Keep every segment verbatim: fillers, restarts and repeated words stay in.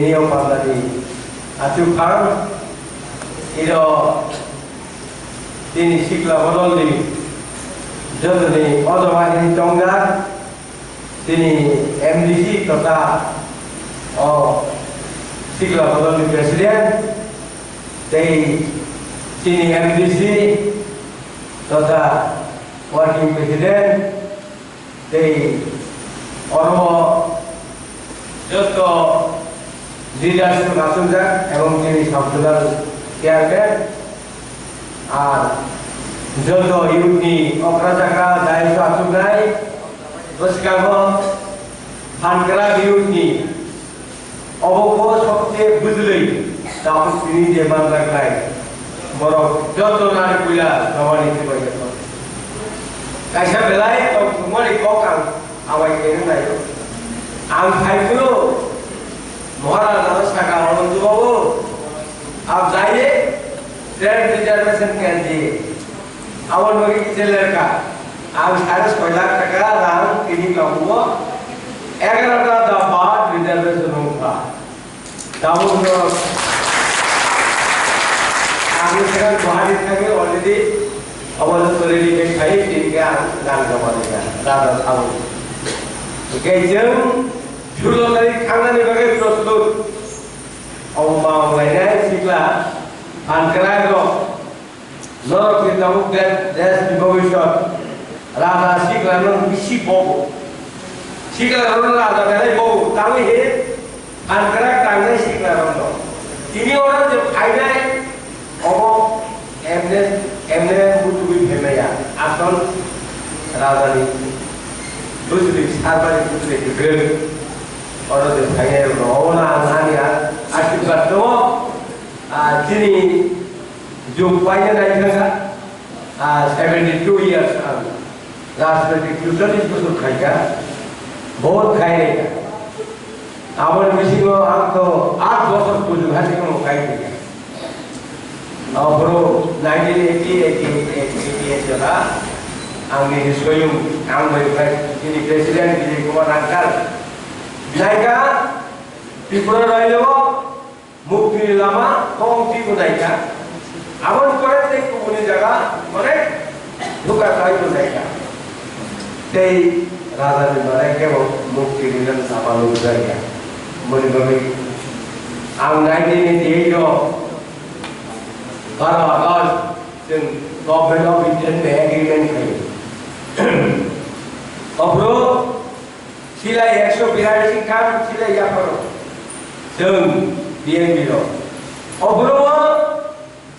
Nini o panda ni achuk phang, iro tini sikla bodol ni jotoni ojo bahini tongda, tini M D C totha o sikla bodol ni president, tei tini M D C totha working president, tei oro joto leaders rok achukjak ebong tini sub zonal chairman ar joto youth ni okra chakra daiso achuknai bwskango Phankrak youth ni Obo bo sobse bujlwi tabuk tini je manjaknai borok joto nari puila jobani se bai jotho. Kaisa belai tongthokmani kok ang abai khe wngnai. Ang sai phuru Maharaj ano saka horo tubabu. Ab jaiye trade reservation khe diye. Aboni bagwi kisa lerka. Ang sare soi lakh taka rang tini tongo. Egarota daba reservation wngkha. Tabukno ang sekarang Guwahati thangwi already obo ready khe khai tini khe ang rang joma rwkha. Rang rok thango. Hwnkhe chwng sulo tarik thangnani bagwi prostut. Obo ma wnglainai sikla phan kwrak rok. Norok ni tabuk de-, desh ni bhobishyot. Raja sikla no bisi bobo. Sikla no raja belai bobo. Tangwi he, angkrak tangnai sikla no. Tini oro je phainai, obo emne, emne butugwi phaimaya. Asol raja ni butugwi sarbari butugwi kwrwng. Oro je phainai rok no, obo no ang ani a-, asirwad tongo. Ah, chini Jog paina naikha, ah, seventy two years ang rajnitik cholish bosor khaikha, bahut khai naikha. Aboni bisingo ang to aat bosor bujung hati no khai naikha. Aphuru nineteen eighty eight, eighty eight, eighty eight jora ang ni soyung ang bai bai chini president Vijay Kumar Rangkar naikha Tripura raijo Mukti ni lama kong ti bo naikha. Aboni pore tei kubuni jaga onek duka khai bo naikha. Tei raja ni barai kebo mukti ni lam sapa nukjakya. Boni bagwi ang nineteen eighty eight o baro August chwng Government of India ni agreement khai. Obro Silai ekso birasi khan silai yapharo. Chwng B N B rok. Oboro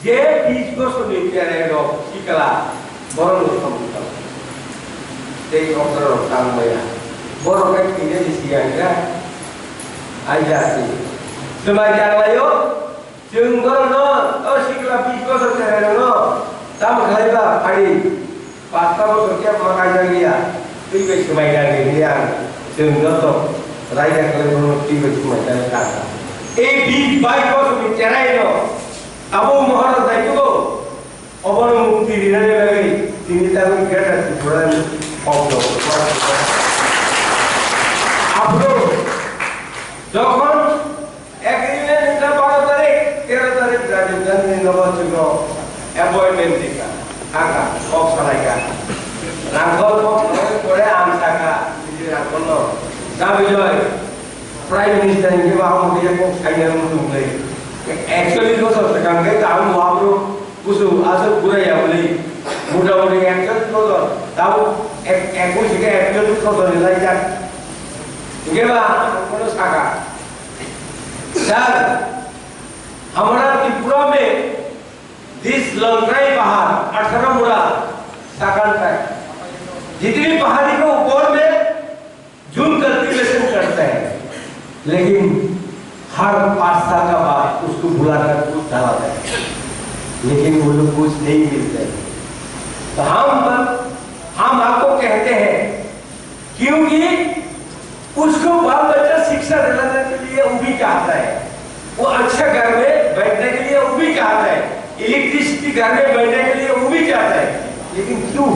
je bis bosorni cherai rok sikla borok no samung tang. Tei okra rok tang maya. Borok khe kini ni siya ya. Aja si. Semai tang layo. Chwng borokno, o sikla bis bosor cherairokno tamo khlai ba phai, pasta bosor khe ma kaijak liya, twi bai swmai kha hinwi ang chwng joto raida khlai bono twi bai swmai kha kha. Ei bis bais bosorni cheraino abo Maharaj daitugo, obono mukti rinani bagwi tini tabuk Greater Tripura ni kok no. Aphuru jokhon Agreement wngkha baro tarik, tero tarik Rajiv Gandhi ni nogo chwngno appointment rikha, thangkha, kok salaikha. Rangkhol kok salai pore ang sakha, bini rangkholno, "Da Bijoy, Prime Minister hwnkhe bo amo khe kok saina muchunglai." Actually, bosor swkang khe tabuk bo abo kusu aswk burai ya bwlwi. Motamoti ekchollish bosor, tabuk ek-, ekush hwnkhe ekchollish bosorni laijak. Hwnkhe ba ang bono sakha, Sir, हमारा त्रिपुरा में दिस लंगराई पहाड़ अठारह मुड़ा साकन का है। जितनी पहाड़ी के ऊपर में झूम कल्टीवेशन करते हैं, लेकिन हर पाँच साल का बाद उसको बुलाकर कुछ डाला जाए, लेकिन वो लोग कुछ नहीं मिलते। तो हम, हम आपको कहते हैं, क्योंकि उसको बाल बच्चा शिक्षा दिलाने के लिए वो भी चाहता है, वो अच्छा घर में बैठने के लिए वो भी चाहता है, इलेक्ट्रिसिटी घर में बैठने के लिए वो भी चाहता है। लेकिन क्यों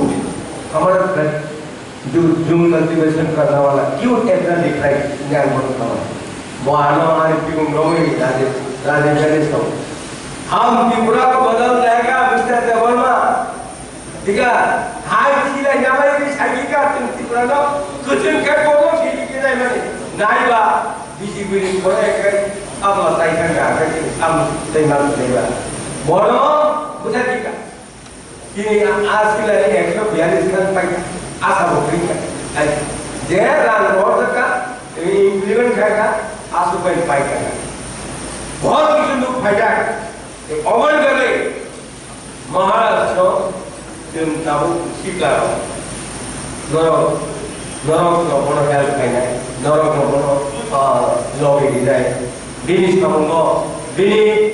हमारा घर जो जूम कल्टीवेशन करने वाला क्यों इतना डिप्राइव ज्ञान बनता है? Mo ano ani piyung rogwi Rajiv, Rajiv Ganesh tong. Hum Tripura ko badal jayega, Mister Debbarma. Dikha, hai chilai namai ni sagi ka tum Tripura no, kuchun kai bobo chili ke nai mani. Nai ba, B J P ni pore kai, abla tai kan ga kai, am tai man tai ba. Bono, busa dikha. Tini a silai ekso biyallis khan paikha, asa bo kringkha. Ai, je rang rohorjakha, implement khaikha, aswk bai paikha. Bahut kichu nuk phaijak. Oboni bagwi Maharaj no chwng tabuk sikla rok. Norok, norok no bono help khainai, norok no bono, ah, logi rinai. Bini samungo, bini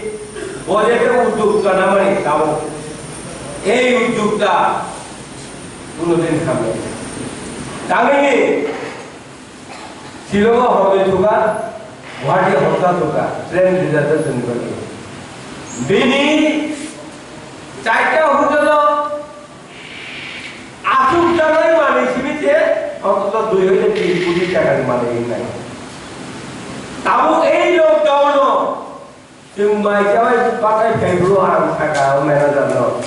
bo je khe uddokta namani tabuk. Ei uddokta kuno din hamya. Tamini Shillong-o horwi thuka, Guwahati horsa thuka, train reservation ni bagwi. Bini chaita hotel-o aswk janai manwi simi se, ontoto dui hoite tin koti taka ni manwi wngnai. Tabuk ei lockdown-o Chwng mai chawai bathai phaibru ang saka o manager no.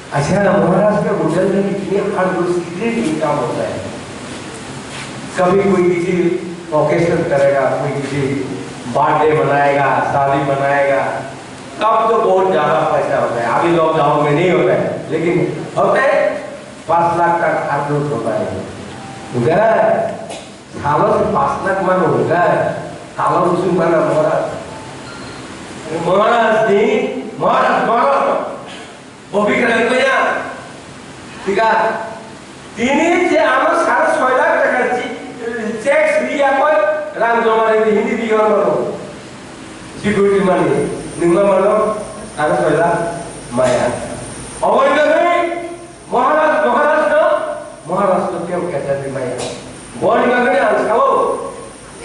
Acha Maharaj ke hotel mein kitni hard work kitni income hota hai. Kabhi koi kisi occasion karega, koi kisi birthday manayega, shaadi manayega, tab to bahut zyada paisa hota hai. Abhi lockdown mein nahi hota hai, lekin hota hai, paanch lakh tak hard work hota hai. Udhar Salo se paanch lakh mano hwnkha, salo bwswk mana Maharaj. Maharaj ni, Maharaj, Maharaj. Bo bikra wngmaya. Thika. Tini je ano sare soi lakh taka chi-, check sri yakoi rang joma ri hindi di yon mano. Security money. Nungma mano sare soi lakh maya. Oboni bagwi Maharaj, Maharaj no, Maharaj no kebo kesa di maya. Boni bagwi ang sao,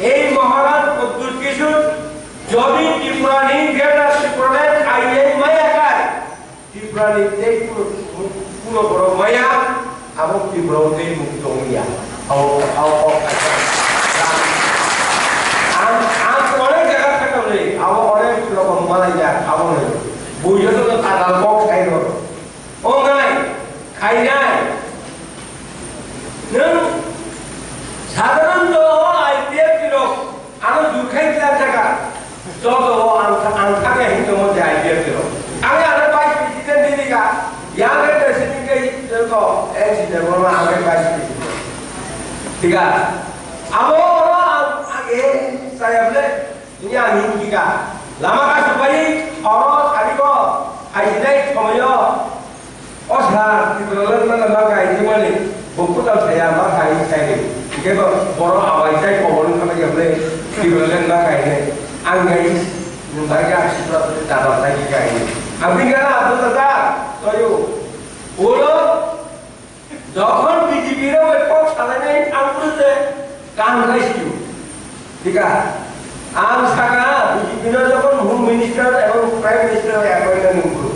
ei Maharaj Pradyut Kishore, jodi Tripura ni Greater Tipraland kaiye maya kai, Tripura ni tei kuno, kuno borok maya, abo Tripura o tei mukti tongya. Abo, abo, abo, ang, ang onek jaga thangkha le, abo onek rokom malai ya, abo le. Bujo to tadal kok sai ro. Ongnai, khainai. Nwng sadharon to o I P F T rok ano jurkhai kla jaga. Joto o ang, ang thangya hin tongmo je I P F T rok. Ang ano vice president dini ka. Yang president ke joto N C Debbarma ang vice president. Thika. Abo oro ang, ang eh saya bole. Ini ang himkha, lama ka supai, oro sari ko, hai sinai somoyo, o sa, Tipraland mana ma kai jimani, bukku tal saya ma kai sai ni, ke bo, boro awai sai ko, boro kama ya ble, Tipraland ma kai ne, ang gai, nung bai ka, sitra, tata sai kai ne, ang tinggal, aku tata, toyo, ulo, Jokhon B J P rok bai kok salainai ang phuru se kaham khai sio. Thik a? Ang saka B J P no jokhon Home Minister ebong Prime Minister bai appointment nung phuru.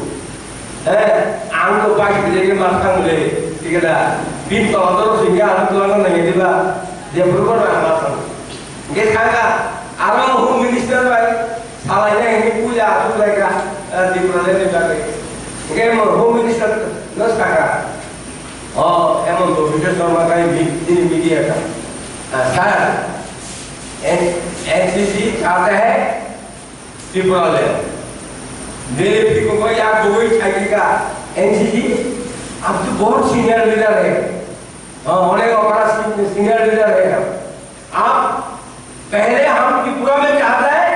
He, ang to bai bile ke ma thang le. Thik a da? Bin to to singke ang to ano nang diba. Dia phuru ko na ma thang. Hingke thangkha, aro Home Minister bai salainai hwnwi puila achuk laikha, eh, Tipraland ni bagwi. Hingke mo Home Minister no sakha, "Oh, Hemanta Biswa Sarma kai mi-, nini media ka. Ah, sir, N-, N C C chahta hai Tipraland." Mere phiko ko ya koi thai ka, "N C C, aap to bahut senior leader hai." हाँ, होने का बड़ा सी-, senior leader है हम। आप पहले हम त्रिपुरा में चाहता है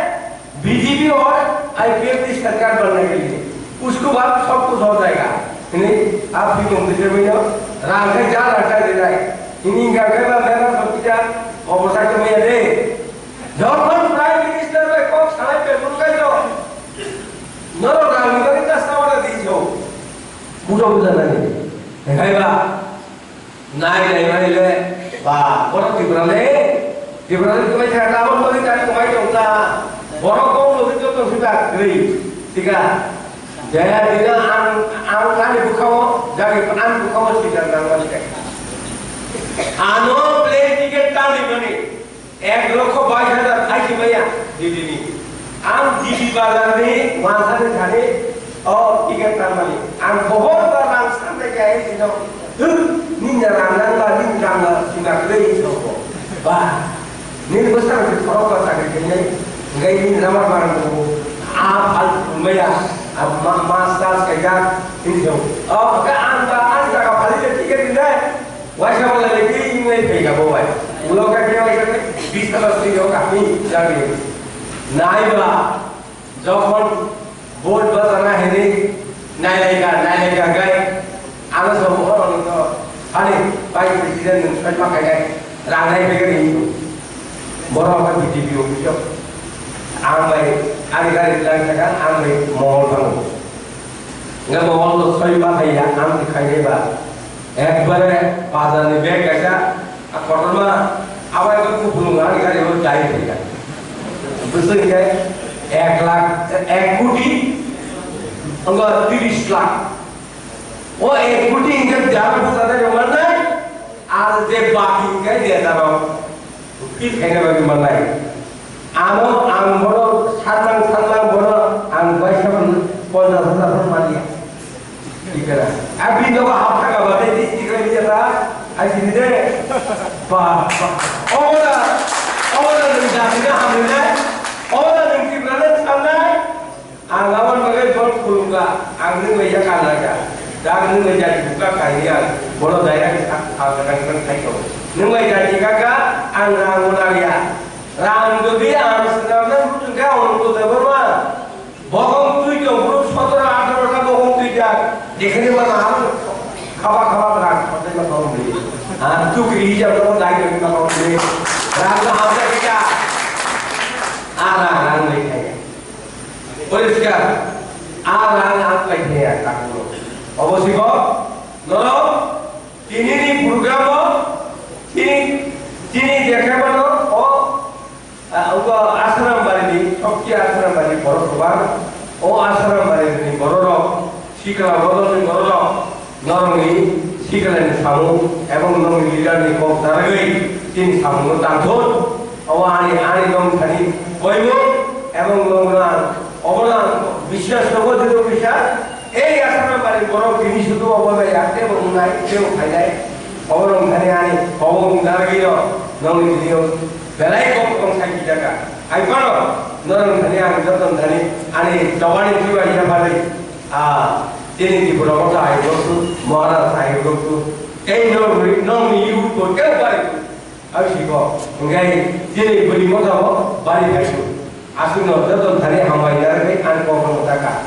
बीजेपी और आईपीएफ की सरकार बनने के लिए, उसके बाद सब कुछ हो जाएगा। नहीं, आप भी कॉम्पिटिशन में जाओ, रांग है, जा रखा दे जाए। इन्हीं का कहना मेरा सब कुछ आप और बसा के मैं दे। जब हम प्राइम मिनिस्टर में कौन सारे पेट्रोल का जो नरो रांग का इतना सवाल दीजिए। बुझो बुझा नहीं। है बा। Nai nai mani le, ba, borok Tripura le, Tripura le tumai thang, tabok toli tani tumai tong ta, borok kok logi joto suda kwrwi, thik a? Jaya dina ang, ang ani bwkhao, jagi ani bwkhao sida nang mani khe. Ano plane ticket tani mani. Ek lokho bais hajar thaiki maya dibini. Ang dibi bazar ni wansani thani o ticket tanmani. Ang bohor ba rang sanbai kaya sino. Duk, nini rang nang ba nini rang ba sima kwrwi soko. Ba, nini bwsang si khorok ba chakri khainai. Ngai nini ramar barang bo. A phal maya, a ma, ma sas kaijak, nini soko. O, ka ang ba, ang jaga phali je ticket dinai. Waisa wala le ke ing lai pega bo bai. Ulo ka ke waisa ke, bis ta bas yo ka mi jabi. Nai ba, jokhon bot ba jana hene, nai lai ka, nai lai ka gai. Ano so mo ro to. Ani, bai president nung sai ma kai gai. Rang nai pega ni. Boro ka B J P office yo. Ang bai, ani gari lang ka, ang bai mol bang. Nga mol to sai ma kai ya, ang ti khai ba. Ekbare bazar ni bag kaisa, a kotorma, abai ko kupulung ani gari o dai thika. Bwswk hinkhe ek lakh, ek koti, wngkha tris lakh. O ek koti hinkhe jara bwsa dai rwmannai, ar je baki hinkhe je jara. Feel khaina bagwi manai. Ano ang bono sanmang sanmang bono ang baisa ponchash hajar phano manya. Tikara. Abi nogo hapta ka bade di tikara ni jata. Ai sini de. Ba, ba. Omo na, omo na nung jati na hamni na. Omo na nung tikara na sanai. Ang aboni bagwi bol khulumkha, ang nwng bai ya kanlakha. Dak nwng bai jati bukha kaini ang, bono direct sa-, sa-, sa-, sa-, sa-, saito. Nwng bai jati kaka, ang rang bo nangya. Rang jodi ang swnamna muchungkha, ang bo jabor ma. Bokong twi tong, bro, sotoro atharo ta bokong twi jak. Dekhani ma na ang khaba khaba rang, khotai ma kong bili. Ah, tu kri hijab ko dai ma kong bili. Rang na hamja kita. Ah, rang, rang bai kaya. Poriskar, a rang ang paithaya takhukno. Obo sibo, norok, tini ni program o, tini, tini dekhemano, o, a, ugo Asram Bari ni, Shokti Asram Bari borok kwbang, o Asram Bari ni borok rok, sikla bodol ni borok rok, Norokni sikla ni samung ebong norokni leader ni kok narwgwi chini samung no tangthun. Obo ani, ani nong thani koimung ebong nong no ang obo no ang biswas nogo jodi bisa ei Asram Bari borok tini sudu obo bai ya tebo wngnai tebo khainai obo nong thani ani obo wng narwgwi no nongni video belai kok tong sai kijaka. Hai phano norok thani ang joto thani ani jawani jiwa ya bari. Ah, chini Tripura Motha hai borok tu, Maharaj hai borok tu. Tei nong, nong ni youth bo tei bari tu. Ang si bo, engkai chini bwrwi Motha bo bari hai tu. Aswk no joto thani hambai na ri ang kok no taka.